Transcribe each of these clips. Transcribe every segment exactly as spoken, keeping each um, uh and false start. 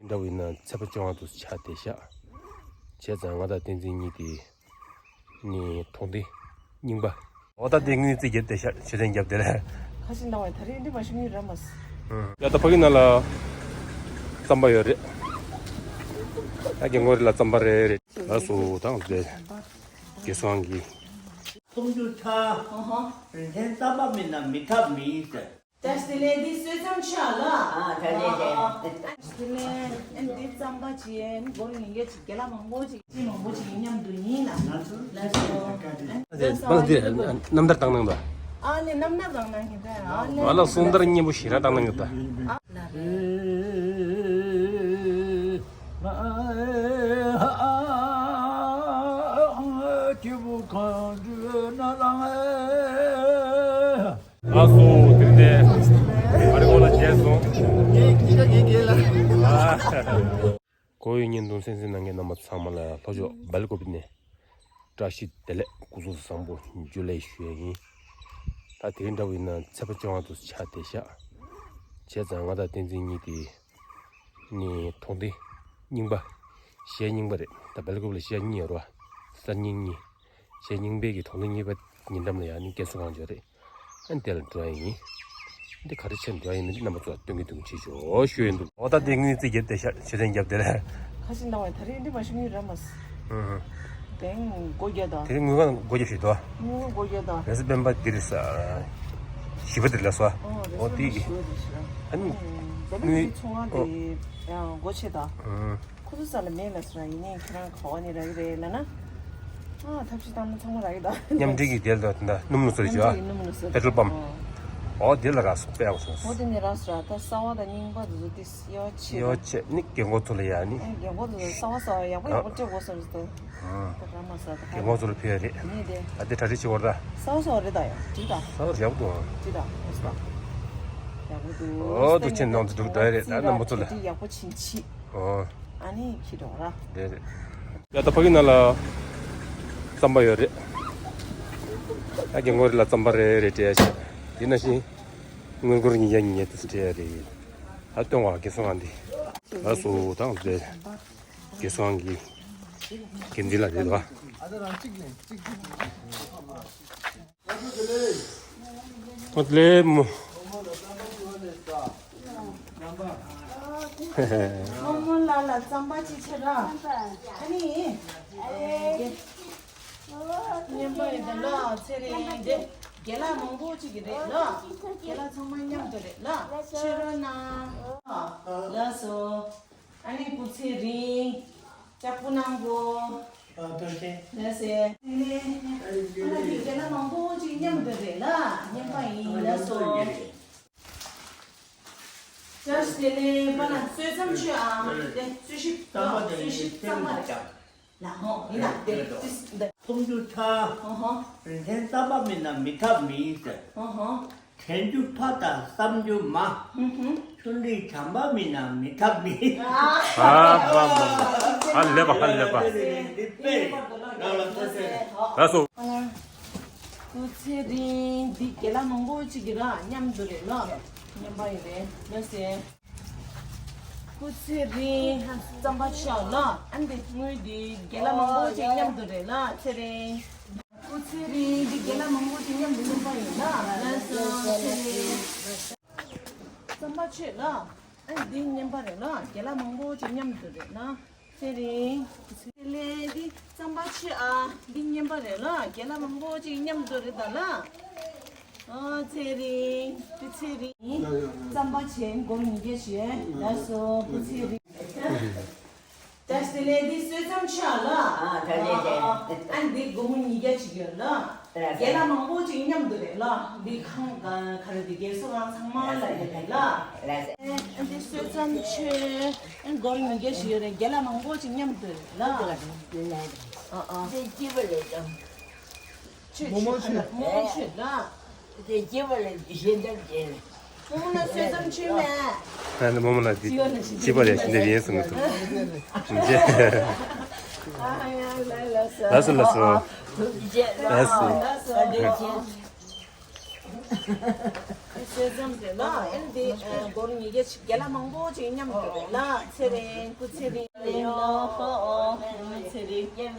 འདྲ་བོ་ཡིན་ན་ཚེས་པ་བཅོ་ལྔ་དུ་ཆགས་བསྡད་ཤག་བྱས་ཙང་ང་དང་བསྟན་འཛིན་གཉིས་དེ་ནི་གྲོང་སྡེ་རྙིང་པ། འོ་ད་དེ་དངུལ་རྩིས་བརྒྱབ་བསྡད་ཤག་མཆོད་རྟེན་བརྒྱབ་བསྡད་ལ། ཁ་ཞིག་འདང་བས་ད་རེས་འདི་མ་ཤོང་ཡུལ་ར་མ་སི། ཡ་ད་ཕ་གི་ནང་ལ་རྩམ་པ་ཡོད་རེད། ད་རྒན་གོག་རེད་ལ་རྩམ་པ་རེད་རེད། ལ་སོ་དང་དེ་རྒན་སོང་གི། ཚོང་རྒྱུ་ཆ། ཨ་ཧ། རིན་ཆེན་རྩམ་པ་མིན་ན་མི་ཐབས་མེད་ཟེར། བཀྲ་ཤིས་བདེ་ལེགས། འདི་གསོལ་རྩོམ་ཆ་ལ། ཨ་ད་རེད་རེད། བཀྲ་ཤིས་བདེ་ལེགས། ཨ་འདི་རྩམ་པ་ཅིག་ཨ་ནི་སྒོར་ཉིས་བརྒྱ་ཅིག་རྒན་ལགས་མང་པོ་ཅིག་ཅི་མང་པོ་ཅིག་མཉམ་དུ་ཡིན་ལ། ལགས་སོ། ལགས་སོ། ཨ་འདི་རྣམ་ཐར་བཏང་གནང་དང་། ཨ་ནི་རྣམ་ཐར་བཏང་གནང་གི་ད། ཨ་ནི་ང་ལ་གསུང་དར་སྙན་པོ་ཞེ་དྲག་བཏང་གནང་གི་ད། ཨ་ལ་རེད། ལགས་སོ། དེ་ནས་ཨ་རི་གོ་ལ་མཇལ་སོང་། ངས་སྐད་ཆ་ངས་རྒན་ལ། ཨ། གོ་ཡོད་བརྙན་ཐུང་གསན་གཟིགས་གནང་མཁན་རྣམ་པ་ཚང་མ་ལ་ལྷོ་ཕྱོགས་སྦེལ་ཀོབ་ནས་བཀྲ་ཤིས་བདེ་ལེགས་སྐུ་གཟུགས་བཟང་པོ་འཇུ་ལེ་ཞུ་ཡས་ཡིན། ད་དེ་རིང་འདྲ་བོ་ཡིན་ན་ཚེས་པ་བཅོ་ལྔ་དུ་ཆགས་བསྡད་ཤག་བྱས་ཙང་ང་དང་བསྟན་འཛིན་གཉིས་དེ་ནི་གྲོང་སྡེ་རྙིང་པ། གཞས་རྙིང་པ་རེད། ད་སྦེལ་ཀོབ་ལ་གཞས་གཉིས་ཡོད་རེད་བ། གསར་རྙིང་གཉིས། གཞས་རྙིང་པའི་གི་གྲོང་སྡེ་གཉིས་པ་ཉེ་འགྲམ་ལ་ཡང་ནི་རྒན་གསོ་ཁང་ཅིག་ཡོད་རེད། ཨ་ནི་དེ་ལ་འགྲོ་ཡ་ཡིན། འདི་ག་རེ་བྱས་འགྲོ་ཡ་ཡིན་མིན་འདི་རྣམ་པ་ཚོ་ལ་སྟོན་གི་འདུག་བྱེད་ཆོག་ཞུ་ཡ་འདུག་འོ་ད་དེ་དངུལ་རྩིས་བརྒྱབ་བསྡད་ཤག་མཆོད་རྟེན་བརྒྱབ་བསྡད་ལ། ཁ་ཞིག་འདང་བས་ད་རེས་འདི་མ་ཤོང་ཡུལ་ར་མ་སི། ཨུ་ཧུ། དེང་སྒོར་བརྒྱ་དང་། དེ་རིང་དངུལ་ཁང་སྒོར་བརྒྱ་ཞིག་འདུག་དངུལ་སྒོར་བརྒྱ་དང་། རེས་སྤེན་པ་འདིར་ས། བཞི་པ་འདིར་ལ་སོ། ཨོ་རེས་འོ་དེ་གི། ཨ་ནི། དེ་ལ་དངུལ་ཚོང་ཁང་དེ་ཡང་སྒོ་ཕྱེ་དང་། ཨུ། ཁོ་ཚོ་ས་ལ་མེད་ལ་སོ་ར་ཡིན་ནའི་ཁྱེད་རང་ག་བ་ནས་རག་གི་རེད་ལ་ན། ཨ་ཐབས་ཤེས་བཏང་ན་ཚང་མ་རག་གི་ད། མཉམ་འབྲེལ་གྱི་དེ་ལ་ད་སྣུམ་ལ་སོ་རེ་བྱོས་ཨ། མཉམ་འབྲེལ་གྱི་སྣུམ་ལ་སོ་རེ། པེ་ཊོལ་པམ། ཨོ་དེ་ལ་རག་སོ་པེ་ཡག་སོ། ཨོ་དེ་ནས་རག་སོ་ར་ད་གསར་པ་དང་རྙིང་པ་དེ་ཚོ་དེ་ཡོ་ཆེ། ཡོ་ཆེ་ནི་རྒན་གོག་ཚོ་ལ་ཡ་ནི། ཨ་རྒན་གོག་ཚོ་གསར་པ་གསར་པ་ཡག་པོ་ཡག་པོ་སྤྲད་དགོས་སོ་རེ་ད། ཨ། ད་ར་མ་ས་ད་རྒན་གོག་ཚོ་ལ་ཕེབས་ཡ་རེད། ནི་དེ། ཨ་དེ་གྲ་སྒྲིག་བྱེད་དགོས་རེད་ད། གསར་པ་གསར་པ་རེད་ད་ཡ་འགྲིག་ད། གསར་པ་ཡག་པོ་འདུག་ཨ། འགྲིག་ད་ཨོ་ས་ད། ཡག་པོ་འདུག་ཨོ་འདུག་ཆེན་ནང་དུ་འདུག་ད་ཡ་རེད་ད་རྣམ་པ་ཚོ་ལ། གྲ་སྒྲིག་ཡག་པོ་བྱིན་ཆི། ཨོ། ཨ་ནི་ཁྱི་འགྲོ་ར། རེད་རེད། ཡ་ད་ཕ་གི་ནང་ལ་རྩམ་པ་ཡོད་རེད། ཡ་རྒན་གོག་རེད་ལ་རྩམ་པ་རེད་རེད་སྤྲད་ཡ་ཆེ། དེ་ནང་བཞིན་དངུལ་སྒོར་ཉིས་བརྒྱ་ཉིས་བརྒྱ་དེ་ཚོ་སྤྲད་ཡ་རེད། ད་སྟོན་བ་རྒན་གསོ་ཁང་འདི། ལགས་སོ་དང་དེ་རྒན་གསོ་ཁང་གི་འགན་འཛིན་ལགས་རེད་བ། ཨ་དེ་རང་གཅིག་ནས་གཅིག་གཅིག་གཅིག་གཅིག་གཅིག་ཨོ་ལེ་མོ། རྨོ་མོ་ལགས་ལ་རྩམ་པ་ཅིག་ཆེ་ར། ཨ་ནི། མཉམ་པ་ཡིན་ད་ལ་ཚེ་རིང་འདི་རྒན་ལགས་མང་པོ་ཅིག་གི་རེད་ལ། རྒན་ལགས་ཚང་མ་མཉམ་དུ་རེད་ལ། ཆེ་ར་ན། ལགས་སོ། ཨ་ནི་སྐུ་ཚེ་རིང་། ལྕགས་པོ་གནང་གོ། ཨ་ཐུགས་རྗེ་ཆེ། ལགས་སེ། ཨ་ནི་རྒན་ལགས་མང་པོ་ཅིག་མཉམ་དུ་རེད་ལ། མཉམ་པ་ཡིན་ལགས་སོ། བཀྲ་ཤིས་བདེ་ལེགས། པ་ན་གསོལ་རྩོམ་ཆོས་ཨ་མ་དེ་གསོལ་ཞིབ་གསོལ་ཞིབ་གཙང་མ་རེད། ལ་ཧོ་ཡིན་ལ་དེ་ཏིས་འདི། འཐུང་རྒྱུ་ཆ། ཧོ་ཧོ། རིན་ཆེན་རྩམ་པ་མིན་ན་མི་ཐབས་མེད་ཟེར། ཧོ་ཧོ། དྲན་རྒྱུ་ཕ་དང་བསམ་རྒྱུ་མ། ཧུམ་ཧུམ། ཆུ་འབྲུའི་བྱམས་པ་མིན་ན་མི་ཐབས་མེད། ཨ་ཧ་ལས་པ་ཧ་ལས་པ། འདི་དཔེ་རང་ལ་ཐོས་སྲས། ལགས་སོ། སྐུ་ཚེ་རིང་འདི་རྒན་ལགས་མང་པོ་ཅིག་གིས་ར་མཉམ་དུ་རེད་ལ། མཉམ་པ་ཡིན་རེད་ལགས་སེ། སྐུ་ཚེ་རིང་རྩམ་པ་ཆག་ལ། ཨ་འདི་དངུལ་འདི་རྒན་ལགས་མང་པོ་ཅིག་མཉམ་དུ་རེད་ལ་ཚེ་རིང་། སྐུ་ཚེ་རིང་འདི་རྒན་ལགས་མང་པོ་ཅིག་མཉམ་དུ་མཉམ་པ་ཡིན་ལ། ལགས་སོ་ཚེ་རིང་། རྩམ་པ་ཆོད་ལ། ཨ་འདི་མཉམ་པ་རེད་ལ་རྒན་ལགས་མང་པོ་ཅིག་མཉམ་དུ་རེད་ལ། ཚེ་རིང་། ཚེ་ལེ་འདི་རྩམ་པ་ཆོད་ཨ། འདི་མཉམ་པ་རེད་ལ་རྒན་ལགས་མང་པོ་ཅིག་མཉམ་དུ་རེད་ད་ལ། ཨ་ཚེ་རིང་། འདི་ཚེ་རིང་། རྩམ་པ་ཆོད་སྒོར་ཉིས་བརྒྱ་ཞུ། ལགས་སོ་སྐུ་ཚེ་རིང་། བཀྲ་ཤིས་བདེ་ལེགས། འདི་གསོལ་རྩོམ་ཆོད་ལ། ཨ་ད་ལེ་ལེ། ཨ་འདི་སྒོར་མོ་ཉིས་བརྒྱ་ཅིག་ཡོད་ལ། རྒན་ལགས་མང་པོ་ཅིག་མཉམ་དུ་རེད་ལ། འདི་ཁང་ག་ག་རེ་འདི་རྒན་གསོ་ཁང་ཚང་མ་ལ་ཡོད་རེད་ལ། ཨ་འདི་གསོལ་རྩོམ་ཆོད། ཨ་སྒོར་ཉིས་བརྒྱ་ཞིག་ཡོད་རེད། རྒན་ལགས་མང་པོ་ཅིག་མཉམ་དུ་རེད་ལ། ཨ་ཨ། འདི་སྐྱིད་པ་རེད་ཀྱང་། ཆོད་ཆོད་ལ་མང་པོ་ཆོད་ལ། དེ་སྐྱིད་པ་ལ་གཞན་དག་བྱས་ནས། རྨོ་མོ་ལ་གསོལ་རྩོམ་ཆོད་མེད། ཨ་ནི་རྨོ་མོ་ལ་དེ་སྐྱིད་པ་ལ་གཞན་དག་ཡིན་གསུང་གི་འདུག་ཨ་ཡ་ལ་ལ་ས། ལགས་སོ་ལགས་སོ། ཐུགས་རྗེ་ཆེ། ལགས་སོ། ལགས་སོ། གསོལ་ཙམ་རེད་ལ། ཨེ་འདི་སྒོར་ཉིས་བརྒྱ་ཅིག་རྒན་ལགས་མང་པོ་ཅིག་མཉམ་དུ་རེད་ལ། ཚེ་རིང་སྐུ་ཚེ་རིང་། ཚེ་རིང་།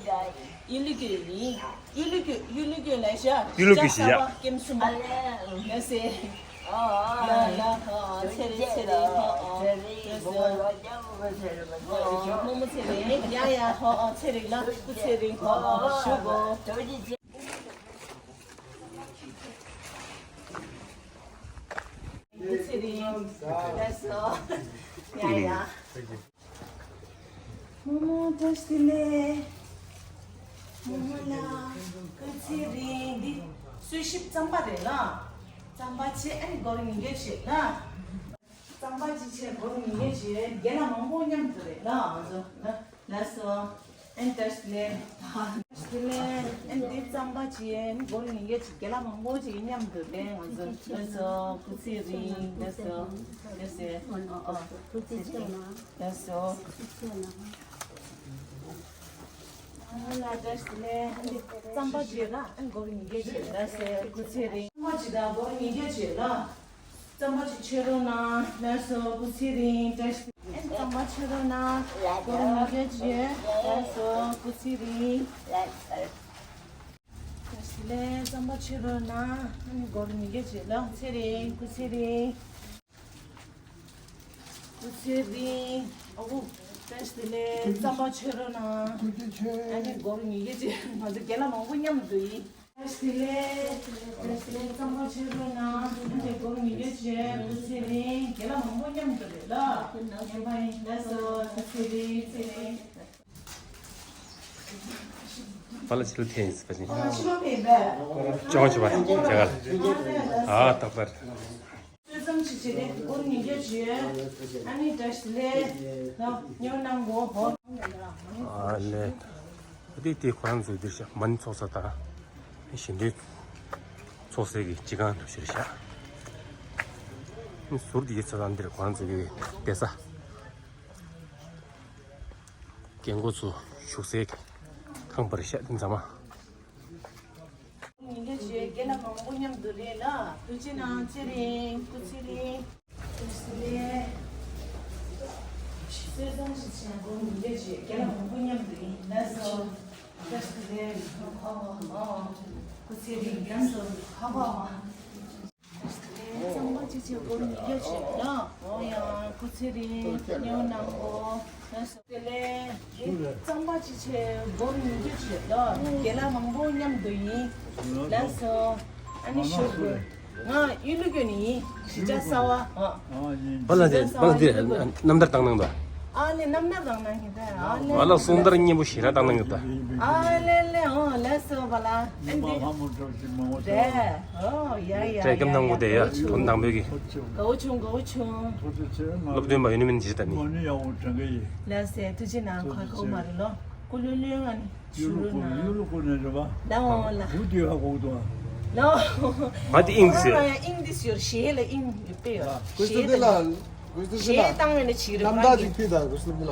གཡུ་ལི་གུ་ཡིན། གཡུ་ལི་གུ། གཡུ་ལི་གུ་ལ་ཤ། གཡུ་ལི་གུ་ཤ། ལ་ལ་ཧོ། ཚེ་རིང་ཚེ་རིང་ཧོ། རྨོ་མོ་ཚེ་རིང་། ཡ་ཡ་ཧོ། ཚེ་རིང་ལ་སྐུ་ཚེ་རིང་ཧོ། ཞུ་གོ། སྐུ་ཚེ་རིང་། ལགས་སོ། ཡ་ཡ། རྨོ་མོ་བཀྲ་ཤིས་བདེ་ལེགས། རྨོ་མོ་ལགས་སྐུ་ཚེ་རིང་། འདི་གསོལ་ཞིབ་རྩམ་པ་རེད་ལ། རྩམ་པ་ཆེ་ཨ་ནི་སྒོར་ཉིས་བརྒྱ་བྱེད་ལ། རྩམ་པ་གཅིག་ཆེ་སྒོར་ཉིས་བརྒྱ་བྱེད། རྒན་ལགས་མང་པོ་མཉམ་དུ་རེད་ལ། ང་ཚོ་ལ། ལགས་སོ། ཨན་བཀྲ་ཤིས་བདེ་ལེགས། བཀྲ་ཤིས་བདེ་ལེགས། ཨན་འདི་རྩམ་པ་ཅི་ཡན་སྒོར་ཉིས་བརྒྱ་ཅིག་རྒན་ལགས་མང་པོ་ཅིག་མཉམ་དུ་ལེན། ང་ཚོ་ལགས་སོ། སྐུ་ཚེ་རིང་། ལགས་སོ། ལགས་སོ། ཨ་ཨ། སྐུ་ཚེ་རིང་། ལགས་སོ། ཨ་ལ་བཀྲ་ཤིས་བདེ་ལེགས། ཨན་འདི་རྩམ་པ་ཅི་ཡན་ཨན་སྒོར་ཉིས་བརྒྱ་ཅིག་ལགས་སོ། སྐུ་ཚེ་རིང་། རྩམ་པ་ཅི་དང་སྒོར་ཉིས་བརྒྱ་ཅིག་ལ། རྩམ་པ་ཅིག་ཆོད་རོགས་གནང་། ལགས་སོ། སྐུ་ཚེ་རིང་། བཀྲ་ཤིས་བདེ་ལེགས། རྩམ་པ་ཆོད་རོགས་གནང་། སྒོར་ཉིས་བརྒྱ་ཅིག་ལགས་སོ། སྐུ་ཚེ་རིང་། བཀྲ་ཤིས་བདེ་ལེགས། རྩམ་པ་ཆོད་རོགས་གནང་། ཨ་ནི་སྒོར་ཉིས་བརྒྱ་ཅིག་ལགས། ཚེ་རིང་། སྐུ་ཚེ་རིང་། སྐུ་ཚེ་རིང་། ཨ་ཁུ། བཀྲ་ཤིས་བདེ་ལེགས། རྩམ་པ་ཆོད་རོགས་གནང་། སྐུ་ཚེ་ཆོད། ཨ་ནི་སྒོར་ཉིས་བརྒྱ་ཅིག་ང་ཚོ་རྒན་ལགས་མང་པོ་མཉམ་དུ་ཡིན། བཀྲ་ཤིས་བདེ་ལེགས། བཀྲ་ཤིས་བདེ་ལེགས། རྩམ་པ་ཆོད་རོགས་གནང་། ཨ་ནི་སྒོར་ཉིས་བརྒྱ་ཅིག་སྐུ་ཚེ་རིང་། རྒན་ལགས་མང་པོ་མཉམ་དུ་རེད་ལ། ཉན་པ་ཡིན། ལགས་སོ། སྐུ་ཚེ་རིང་། ཚེ་རིང་། པ་ལ་ཕྱི་ལོ་ཐེན་ཡིན་སི་པ་ཅིན། ཨ་ཕྱི་ལོ་ཐེན་པས། ཅོང་ཆུ་བ་རྒྱ་གར། ཨ་རྟག་པར། གསོལ་ཙམ་ཅིག་བྱེད་དེ་སྒོར་ཉིས་བརྒྱ་བྱོས། ཨ་ནི་བཀྲ་ཤིས་བདེ་ལེགས། ལོ་ཉོ་གནང་གོ་ཧོ། ཨ་ལེ། ཨ་དེ་དེ་ཁོ་རང་ཚོའི་འདིར་ཤག་མ་ཎི་ཚོགས་ས་དང་། ཞི་འདུས་ཚོགས་སའི་གི་སྤྱི་ཁང་འདྲ་ཞིག་རེད་ཤག་ཟུར་དེའི་ཚོ་དང་འདིར་ཁོ་རང་ཚོའི་གི་བསྡད་ས། རྒན་གོག་ཚོ་བཞུགས་སའི་ཁང་པ་རེད་ཤག་འདི་ཚང་མ། ཉིན་འགའ་བྱས་རྒན་ལགས་མང་པོ་མཉམ་དུ་རེད་ལ། ཐུགས་རྗེ་གནང་། ཚེ་རིང་། སྐུ་ཚེ་རིང་། སྐུ་ཚེ་རིང་། གསོལ་ཙམ་ཞིག་བྱས་ན་སྒོར་ཉིན་འགའ་བྱས་རྒན་ལགས་མང་པོ་མཉམ་དུ་ཡིན་ན་སོ། སྐུ་ཚེ་རིང་། སྐུ་ཚེ་རིང་། རྒན་སོ། ཧ་ཧ་ཧ། རྩམ་པ་ཅི་ཆེ་སྒོར་ཉིས་བརྒྱ་བྱས་ན། འོ་ཡ། སྐུ་ཚེ་རིང་། ཉོ་གནང་གོ། ལགས་སོ། དེ་ལས་རྩམ་པ་ཅི་ཆེ་སྒོར་ཉིས་བརྒྱ་བྱས་ན། རྒན་ལགས་མང་པོ་མཉམ་དུ་ཡིན། ལགས་སོ། ཨ་ནི་ཞུ་དགོས། ང་ཡུལ་ལུ་སྐྱོན་ནི་ཡིན། གཞིས་ཆགས་གསར་བ། ཨ། བ་ལ་དེ་བ་ལ་དེ་རྣམ་ཐར་བཏང་གནང་དང་། ཨ་ནི་རྣམ་ཐར་བཏང་གནང་གི་ད། ཨ་ནི་བ་ལ་གསུང་དར་སྙན་པོ་ཞེ་དྲག་བཏང་གནང་གི་ད། ཨ་ལེ་ལེ། ཨོ་ལགས་སོ་བ་ལ། ཨ་འདི་ལྷ་མོ་གྲོགས་ཀྱི་མང་བོ་རེད། ཨོ་ཡ་ཡ་ཡ། དྲན་སྐུལ་གནང་དགོས་དེ་ཡ། དོན་དང་པོའི་གི། དགའ་བོ་བྱུང་། དགའ་བོ་བྱུང་། ཐུགས་རྗེ་ཆེ། སློབ་སྟོན་པ་ཡོད་ནི་མིན་ཇི་ལྟ་ནི། ང་ནི་ཡག་པོ་དྲན་གི་ཡིན། ལགས་སེ། ཐུགས་རྗེ་གནང་། ཁ་ཁོ་མ་རེད་ལོ། ཀུ་ལུ་ལུ་ང་ནི། ཡུལ་ལུ་ཀུ་ནི། ཡུལ་ལུ་ཀུ་ནི་རེད་པ། ལའོ་ལ། བུ་དེ་ཧ་གོ་འདུག་ཨ། ལའོ། ང་དེ་ཨིང་དེ་ཟེར། ཨོ་ཡ། ཨིང་དེ་ཟེར། ཞེ་ལ་ཨིང་དེ་དཔེ་ཡོད། ཨ། ཞེ་ལ། ཞེ་བཏང་བའི་ནི་ཆི་རེད་པ། རྣམ་ཐར་ཅིག་ཕུལ་དང་། ཀུ་སུ་མི་ལ།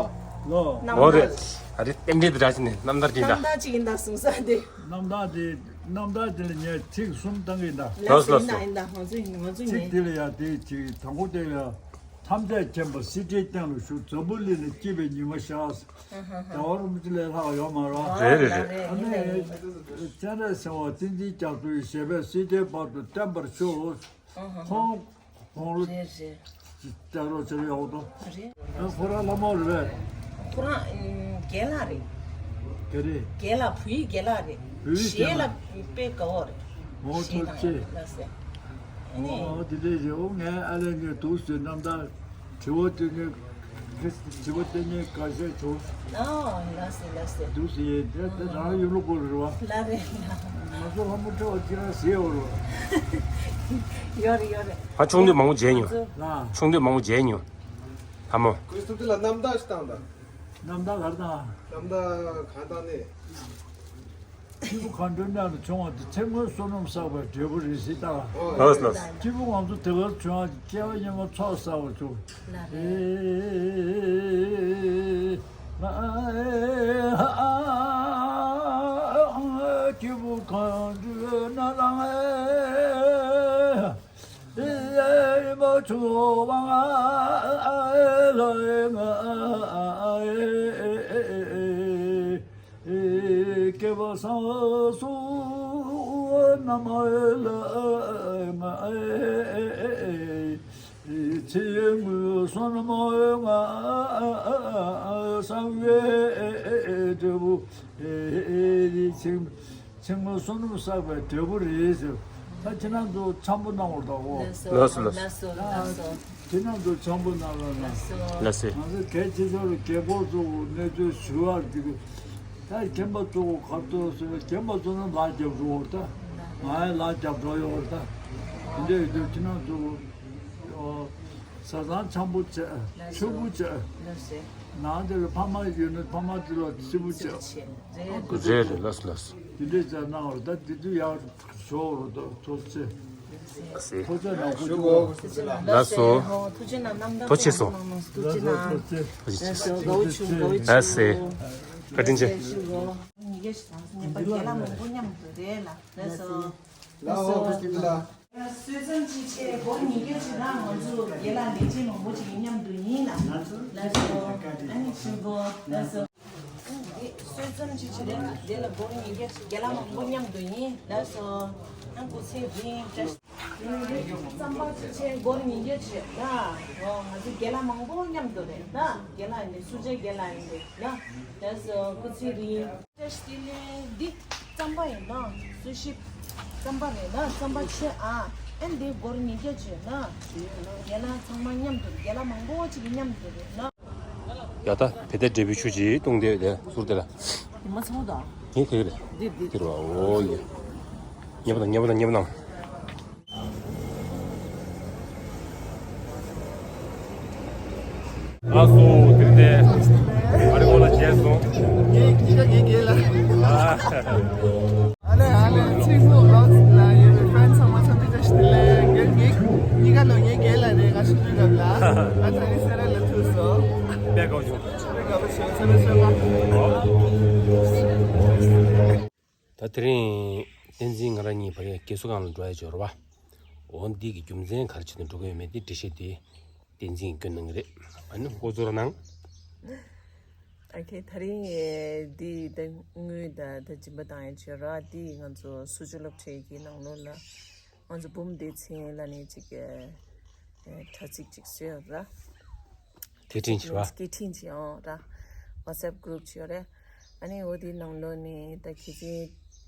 ལོ། རྣམ་ཐར། འོ་རེད། ཨ་རེ་རྟེན་འབྲེལ་དེ་འདྲ་ཅིག་ནི་རྣམ་ཐར་ཅིག་ད། རྣམ་ཐར་ཅིག་ཡིན་ད་གསུང་ས་དེ། རྣམ་ཐར་དེ། རྣམ་ཐར་དེ་ལ་ངས་ཚིག་གསུམ་བཏང་གི་ཡིན་ད། ལགས་སོ། ལགས་སོ། ཡིན་ད་ཡིན་ད། ང་ཚོ་ཡིན། ང་ཚོ་ཚིག་ཡིན། དེ་ལ་ཡ་དེ་ཅིག་དང་པོ་དེ་ལ། ཐམས་ཅད་མཁྱེན་པ་སྲིད་མཐའི་སྟེང་དུ་བཞུགས། འཛམ་བུ་གླིང་ནས་སྐྱིད་པའི་ཉི་མ་ཤར། ཨ་ཧ་ཧ། ཟླ་བ་རིན་པོ་ཆེ་ལས་ལྷག་ཡོད་མ་རེད། རེད་རེད་རེད། ཨ་ནི་སྤྱན་རས་གཟིགས་དབང་བསྟན་འཛིན་རྒྱ་མཚོ་ཡི་ཞབས་པད་སྲིད་མཐའི་བར་དུ་བརྟན་པར་ཤོག། ཨ་ཧ་ཧ། ཁོང་དགུང་ལོ། རེད་རེད། ལྕགས་རོགས་བྱེད་ཡག་ཏོ། རེད། ཨ་ཁོ་རང་ལྷ་མོ་རེད་པས། ཁོ་རང་ཨ་རྒན་ལགས་རེད། ག་རེ། རྒན་ལགས། བོད་ཡིག་རྒན་ལགས་རེད། བོད་ཡིག་རྒན་ལགས། ཞེ་ལ་དཔེ་དགའ་བོ་རེད། ཨོ་ཞེ་ཐུགས་རྗེ་ཆེ། ལགས་སེ། ཨ་ནི། ཨོ་དེ་འདྲས་རེད། ཨོ་ངས་ཨ་ལས་ངས་འདུག་ཟེར། རྣམ་ཐར་དྲི་བ་དེ་ངས་དྲི་བ་དེ་ངས་ག་བཤད་བྱུང་། ཨོ་ལགས་སེ་ལགས་སེ། འདུག་ཟེར། དེ་དེ་རང་ཡུལ་ལུ་སྐོར་རེད་པ། ལགས་རེད་ལགས། ང་ཚོ་ལྷ་མོ་ཁྲ་བ་ཅི་རང་ཟེར་བ་རེད། ཡོད་རེད་ཡོད་རེད། ང་ཆུང་དུས་མང་པོ་མཇལ་མྱོང་། ལགས། ཆུང་དུས་མང་པོ་མཇལ་མྱོང་། ལྷ་མོ། ཁོས་སུ་དེ་ལ་རྣམ་ཐར་ཞིག་བཏང་དང་། རྣམ་ཐར་ག་རེ་བཏང་། རྣམ་ཐར་གང་བཏང་ནི། སྐྱེས་བུ་མཁའ་འགྲོའི་གནས་ལ་བྱུང་བ་དེ་ཚེ་སྔོན་བསོད་ནམས་བསགས་པའི་འབྲས་བུ་རེད་ཟེར་ད། ལགས་ལགས། སྐྱེས་བུ་ང་ཚོ་དེ་གར་བྱུང་བ་སྐྱེ་བ་སྔོན་མ་ཚོགས་བསགས་པ་བྱུང་། ལགས་རེད། སྐྱེས་བུ་མཁའ་འགྲོའི་གནས་ལ། བསམ་སོང་ན་མ་ལ་ང་ཚེ་དངོས་བསོད་ནམས་ང་བསགས་པའི་འབྲས་བུ་ཆེན་མོ་བསོད་ནམས་བསགས་པའི་འབྲས་བུ་རེད་ཟེར། ད་ཁྱེད་རང་ཚོ་འཆམ་པོ་གནང་བར་དང་འོ། ལགས་སོ། ལགས་སོ། ལགས་སོ། ལགས་སོ། ཁྱེད་རང་ཚོ་འཆམ་པོ་གནང་རོགས་གནང་། ལགས་སོ། ང་ཚོ་གལ་ཆེ་ཤོས་ལ་རྒན་གོག་ཚོ་གནས་ཚུལ་ཞུ་བར་འདུག་ད་རྒན་པ་ཚོ་ག་ཚོད་སོང་ན་རྒན་པ་ཚོ་ནི་ལག་རྒྱབ་འགྲོ་བར་ད། ང་ཡང་ལག་རྒྱབ་འགྲོ་ཡོད་བར་ད། དེ་འདྲ་ཡོད་དུས་ཁྱེད་རང་ཚོ་བཟའ་ཚང་འཆམ་པོ་བྱས། ཕྱུག་པོ་བྱས། ནང་དེ་ལ་ཕ་མ་ཡོད་ན་ཕ་མ་དེ་ལ་སྐྱིད་པོ་བྱས། རེད་རེད། ལགས་སོ། ལགས་སོ། དེ་འདྲའི་ཅག་གནང་བར་ད་དེ་དུས་ཡག་ཞོག་རོ། ད་ཐུགས་རྗེ་ཆེ། ལགས་སོ། ཐུགས་རྗེ་གནང་། ཐུགས་རྗེ་གནང་། ལགས་སོ། ཐུགས་རྗེ་གནང་། ཐུགས་རྗེ་གནང་། ཐུགས་རྗེ་གནང་། ཐུགས་རྗེ་གནང་། ལགས་སོ། བཀའ་དྲིན་ཆེ། ཉིན་རྒྱབ་ཞིག་དང་སོ་ཉིན་པ་རྒན་ལགས་མང་པོ་མཉམ་དུ་རེད་ལ། ལགས་སོ། ལགས་སོ། ཐུགས་རྗེ་གནང་། གསོལ་ཙམ་ཅིག་བྱས། སྒོར་ཉིན་རྒྱབ་ཞིག་དང་ང་ཚོ་རྒན་ལགས་ལས་བྱེད་མང་པོ་ཅིག་མཉམ་དུ་ཡིན་ལ། ལགས་སོ། ཨ་ནི་ཞུ་གོ། ལགས་སོ། འདི་གསོལ་ཙམ་ཅིག་བྱས་རེད། འདི་ལ་སྒོར་ཉིན་རྒྱབ་ཞིག་རྒན་ལགས་མང་པོ་མཉམ་དུ་ཡིན། ལགས་སོ། ཨ་སྐུ་ཚེ་རིང་བཀྲ་ཤིས། རྩམ་པ་ཅིག་བྱས། སྒོར་ཉིན་རྒྱབ་ཞིག་ལ། འོ་ང་ཚོ་རྒན་ལགས་མང་པོ་མཉམ་དུ་རེད་ལ། རྒན་ལགས་ཡིན་དེ་སུ་ཅག་རྒན་ལགས་ཡིན་དེ་ལ། ལགས་སོ། སྐུ་ཚེ་རིང་བཀྲ་ཤིས་བདེ་ལེགས། འདི་རྩམ་པ་ཡིན་ན་སུ་ཞིག་རྩམ་པ་རེད་ལ། རྩམ་པ་ཆེ་ཨ། ཨན་འདི་སྒོར་ཉིན་རྒྱབ་ཅིག་ལ། རྒན་ལགས་ཚང་མ་མཉམ་དུ་རེད། རྒན་ལགས་མང་པོ་ཅིག་མཉམ་དུ་རེད་ལ། ཡ་ད་བེ་ཏའི་འབྲས་བུ་ཆུ་ཅིག་བཏུང་དེ་དེ་ཟུར་དེ་ལ། ཉི་མ་ཚང་མ་དང་། ངས་དེ་རེད། འདི་འདི་དེ་རེད་བ། འོ་ཡ། ཉེ་པོ་དང་ཉེ་པོ་དང་ཉེ་པོ་དང་། ལགས་སོ། དེ་ནས་ཨ་རི་གོ་ལ་མཇལ་སོང་། ངས་ཁྱི་ཁ་ངས་རྒན་ལགས། ཨ་ལེ་ཨ་ལེ། ཚིག་མོ་ལོག་ལ་ཡོད་པའི་ཕན་ཚང་མ་འཚམས་འདྲི་བཀྲ་ཤིས་བདེ་ལེགས། ངས་ངས་གཉིས་ཀ་ལོ་ངའི་རྒན་ལགས་རེད། ང་ཆུང་དུས་སྐབས་ལ་ང་ད་རིང་སེ་ར་ལ་ཐུག་སོང་། དཔེ་དགའ་བོ་བྱུང་། དཔེ་དགའ་བོ་བྱུང་། སེ་ར་སེ་ར། ད་དེ་རིང་བསྟན་འཛིན་ང་རང་གཉིས་བར་ཡ་སྐྱེ་གཟུགས་སྒང་ལ་འགྲོ་ཡ་འབྱོར་བ། འོ་འདི་གི་རྒྱུ་མཚན་ག་རེ་བྱས་ནས་འགྲོ་གི་ཡོད་མེད་དེ་འགྲེལ་བཤད་དེ་བསྟན་འཛིན་གྱིས་སྐྱོན་གནང་གི་རེད། ཨ་ནི་འགོ་ཚུགས་རོགས་གནང་། ཨ་ཁེ། ད་རིང་འདི་ད་དངུལ་ད་ད་སྦྱིན་པ་བཏང་ཡ་བྱོས་ར། འདི་ང་ཚོ་སུ་ཇོ་སློབ་གྲྭའི་གི་ནང་ལོགས་ལ་ང་ཚོ་འབུམ་སྡེ་ཚན་ལ་ནི་ཅིག་ཨ་དྲ་ཚིགས་ཅིག་བཟོས་ཡོད་ར། སྐད་འཕྲིན་བྱེད་པ། སྐད་འཕྲིན་བྱེད་ཡོང་ར། WhatsApp group་བྱེད་ཡོད་རེད། ཨ་ནི་འོ་དེའི་ནང་ལོགས་ནས་ད་གལ་ཆེན་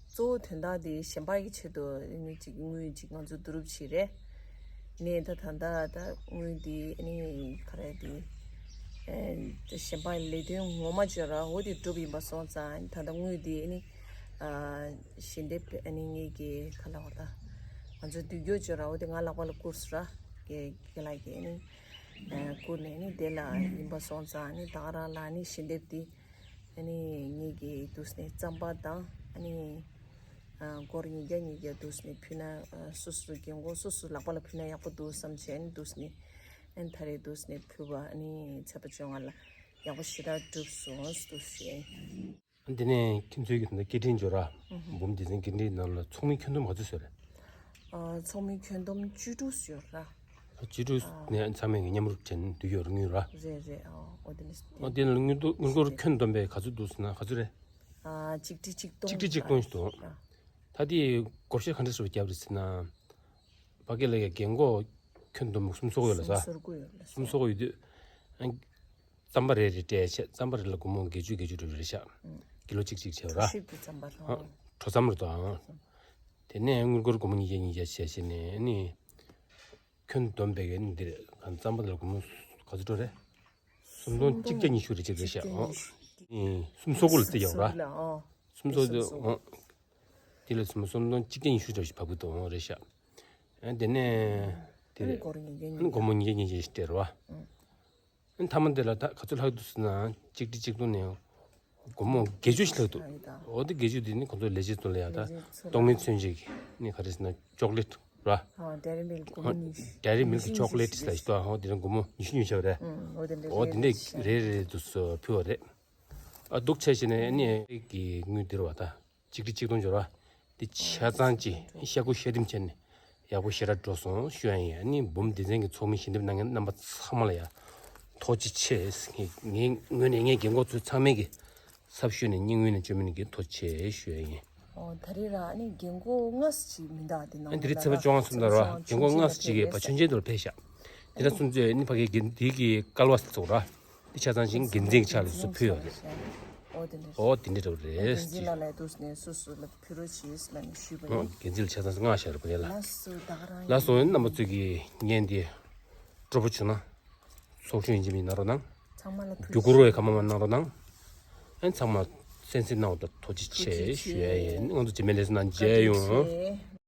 གཙོ་བོ་དོན་དག་དེ་གཞན་པ་གི་ཆེད་དུ་ཨ་ནི་ཅིག་དངུལ་ཅིག་ང་ཚོ་བསྡུ་རུབ་བྱེད་རེད། ནས་ད་ད་ད་ད་དངུལ་དེ་ཨ་ནི་ག་རེ་དེ་ཨ་ད་གཞན་པ་ལས་དོན་ངོ་མ་བྱོས་ར། འོ་དེ་གྲུབ་ཡིན་པ་སོང་ཙང་ཨ་ནི་ད་ད་དངུལ་དེ་ཨ་ནི་ཨ་ཞལ་འདེབས་ཨ་ནི་ངེད་ཀྱི་ག་ལ་བ་ད་ང་ཚོ་བསྡུ་རྒྱུ་བྱོས་ར། འོ་དེ་ང་ལག་པ་ལ་བསྐུར་སོང་ར། རྒན་ལགས་ཀྱིས་ཨ་ནི། ཨ་བསྐུར་ནས་ནི་དེ་ལ་ཡིན་པ་སོང་ཙང་ནི་ད་ག་རང་ལ་ནི་ཞལ་འདེབས་དེ་ཨ་ནི་ངེད་ཀྱིས་འདུག་སེ་ནི་རྩམ་པ་དང་ཨ་ནི་ཨ་སྒོར་ཉིས་བརྒྱ་ཉིས་བརྒྱ་འདུག་སེ་ནི་ཕུལ་ན་ཨ་སོ་སོ་རྒན་གོག་སོ་སོ་ལག་པ་ལ་ཕུལ་ན་ཡག་པོ་འདུག་བསམ་བྱས་ནི་འདུག་སེ་ནི་ཨ་ནི་ད་རེས་འདུག་སེ་ནི་ཕུལ་བ་ཨ་ནི་ཚེས་པ་བཅོ་ལྔ་ལ་ཡག་པོ་ཞེ་དྲག་གྲུབ་སོང་འདུག་སེ། འདི་ནས་ཁྱེད་ཚོའི་གི་ད་ལྟ་སྐད་འཕྲིན་འབྱོར་ར། འབུམ་སྡེ་ཚན་སྐད་འཕྲིན་ནང་ལ་ཚོགས་མི་ཁྱོན་བསྡོམས་ག་ཚོད་བཟོས་རེད། ཨ་ཚོགས་མི་ཁྱོན་བསྡོམས་བཅུ་དྲུག་བཟོས་ར། བཅུ་དྲུག་ནས་ཚང་མས་གི་མཉམ་རུབ་བྱས་ནས་བསྡུས་ཡོད་རེད་དངུལ་ར། རེད་རེད། ཨ་འོ་དེ་ནས། ཨ་དེ་ནས་དངུལ་རྡོ་དངུལ་སྒོར་ཁྱོན་བསྡོམས་པས་ག་ཚོད་འདུག་ཟེར་ན་ག་ཚོད་རེད། ཨ་གཅིག་ཁྲི་གཅིག་སྟོང་། གཅིག་ཁྲི་གཅིག་སྟོང་ཞིག་འདུག་ཨ། ད་དེ་བགོ་བཤའ་ག་འདྲ་ཞིག་བརྒྱབ་རེད་ཟེར་ན། ཕ་གི་ལ་ཡ་རྒན་གོག་ཁྱོན་བསྡོམས་སུམ་ཅུ་སོ་དགུ་ཡོད་ལ་ས། སུམ་ཅུ་སོ་དགུ་ཡོད་ལ་ས། སུམ་ཅུ་སོ་དགུ་ཡོད་དུས། རྩམ་པ་རེ་རེ་སྤྲད་བྱས་རྩམ་པ་རེ་ལ་སྒོར་མོ་བརྒྱད་ཅུ་བརྒྱད་ཅུ་སྤྲད་རེད་ཤག་ཀི་ལོ་གཅིག་གཅིག་བྱས་པ་ར། གྲོ་ཞིབ་ཀྱི་རྩམ་པ་ར། ཨ་གྲོ་རྩམ་རེད་དོ་ཨང་། དེ་ནས་དངུལ་སྒོར་སྒོར་མོ་ཉིས་བརྒྱ་ཉིས་བརྒྱ་བྱས་བྱས་ནས་ནི། ཁྱོན་བསྡོམས་པའི་གི་ནི་འདི་རེད། གང་རྩམ་པ་དེ་ལ་སྒོར་མོ་ག་ཚོད་འགྲོ་རེད། སུམ་སྟོང་གཅིག་བརྒྱ་ཉི་ཤུ་རེ་གཅིག་རེད་ཤག་ཨང་། ཨེ་སུམ་ཅུ་སོ་དགུ་ལ་བརྩི་ཡོད་ར། སུམ་ཅུ་སོ་དགུ་ལ་ཨང་། དེ་ལ་སུམ་སུམ་སྟོང་གཅིག་བརྒྱ་ཉི་ཤུ་འདྲ་ཞིག་བབས་ཀྱི་འདུག་ཨང་རེད་ཤག་ཨ་དེ་ནས་དེ་རེད། སྒོར་མོ་ཉིས་བརྒྱ་ཉིས་བརྒྱ་ཞིག་སྤྲད་རེད་བ། ཨ་མཐའ་མ་དེ་ལ་ད་ག་ཚོད་ལྷག་འདུག་ཟེར་ན་གཅིག་ཁྲི་གཅིག་སྟོང་ནས་སྒོར་མོ་བརྒྱད་ཅུ་ཞིག་ལྷག་འདུག་ཨོ་དེ་བརྒྱད་ཅུ་དེ་ནི་ཁོ་ཚོ་ལས་བྱེད་ཚོ་ལ་ཡ་ད་ལྟོགས་མེད་མཚོན་བྱེད་ཀྱི་ནི་ག་རེ་ཟེར་ན་ཅོག་ལེ་ཊི་ར། ཨ་ཌེ་རི་མིལ་ཀི་སྒོར་མོ་ཉི་ཤུ། ཌེ་རི་མིལ་ཀི་ཅོག་ལེ་ཊི་ལ་ཞིག་ཏུ་ཨ་ཧོ་དེ་རིང་སྒོར་མོ་ཉི་ཤུ་ཉི་ཤུ་རེད། ཨོ་དེ་འདྲ་རེ་རེ་དུ་སུ་ཕུལ་བ་རེད། ཨ་སྡུག་ཆེ་ཞིག་ནས་ནི་གི་དངུལ་འདིར་བ་ད། གཅིག་ཁྲི་གཅིག་སྟོང་འབྱོར་བ། འདི་ཆ་ཚང་ཅིག་ཤ་ཁུ་ཤ་ལྡིང་བྱས་ནས་ཡག་པོ་ཞེ་དྲག་འགྲོ་སོང་ཞུ་ཡ་ཡིན། ཨ་ནི་འབུམ་སྡེ་ཚན་གྱི་ཚོགས་མི་ཞལ་འདེབས་གནང་མཁན་རྣམ་པ་ཚང་མ་ལ་ཡ་ཐུགས་རྗེ་ཆེ། ངས་ངའི་ངོས་ནས་ངའི་རྒན་གོག་ཚོ་ཚང་མས་ཀྱི་ ཚབ་ཞུས་ནས་སྙིང་དབུས་ནས་བཅོས་མིན་གྱི་ཐུགས་རྗེ་ཆེ་ཞུ་ཡ་ཡིན། ཨོ་ད་རེས་ར་ཨ་ནི་རྒན་གོག་ལྔ་ཙམ་ཅིག་མི་འདུག་དེ་ནང་ཨ་དེ་རིང་ཚེས་པ་བཅོ་ལྔ་ཚུན་དུ་ར་རྒན་གོག་ལྔ་ཙམ་ཅིག་གིས་བ་ཆོས་མཇལ་དུ་ཕེབས་ཤག་དེ་འདྲ་སོང་ཙང་ནི་ཕ་གིའི་འདི་གི་སྐལ་བ་ཚོགས་ར། འདི་ཆ་ཚང་ཞིང་འགན་འཛིན་གྱི་ཕྱག་ལ་སུ་ཕུལ་ཡོད་རེད། ཨོ་དེ་འདྲ་རེད་པ་རེད། འགན་འཛིན་ལགས་ལ་འདུག་ནས་སུ་སུ་ལ་ཕུལ་རོགས་བྱེད་ལབ་ནས་ཞུས་པ་ཡིན། འགན་འཛིན་ལ་ཆ་ཚང་ཞིག་མངགས་བཞག་རེད་པ་རེད་ལ། ལགས་སོ་ད་ག་རང་ཡིན། ལགས་སོ་རྣམ་པ་ཚོས་ཀྱིས་བརྙན་འདི་སྤྲོ་པོ་བྱུང་ན། ཚོགས་ཆུང་ཡིན་གཅིག་མིན་གཅིག་གནང་རོགས་གནང་། ཚང་མ་ལ་ཐུགས་རྒྱུ་རྒྱུ་རོ་ཡི་ཁ་མ་མ་གནང་རོགས་གནང་། ཨན་ཚང་མ་གསན་གཟིགས་གནང་བ་དང་ཐུགས་རྗེ་ཆེ་ཞུ་ཡ་ཡིན། ང་ཚོ་རྗེས་མའི་ལེ་ཚན་ནང་མཇལ་ཡོང་།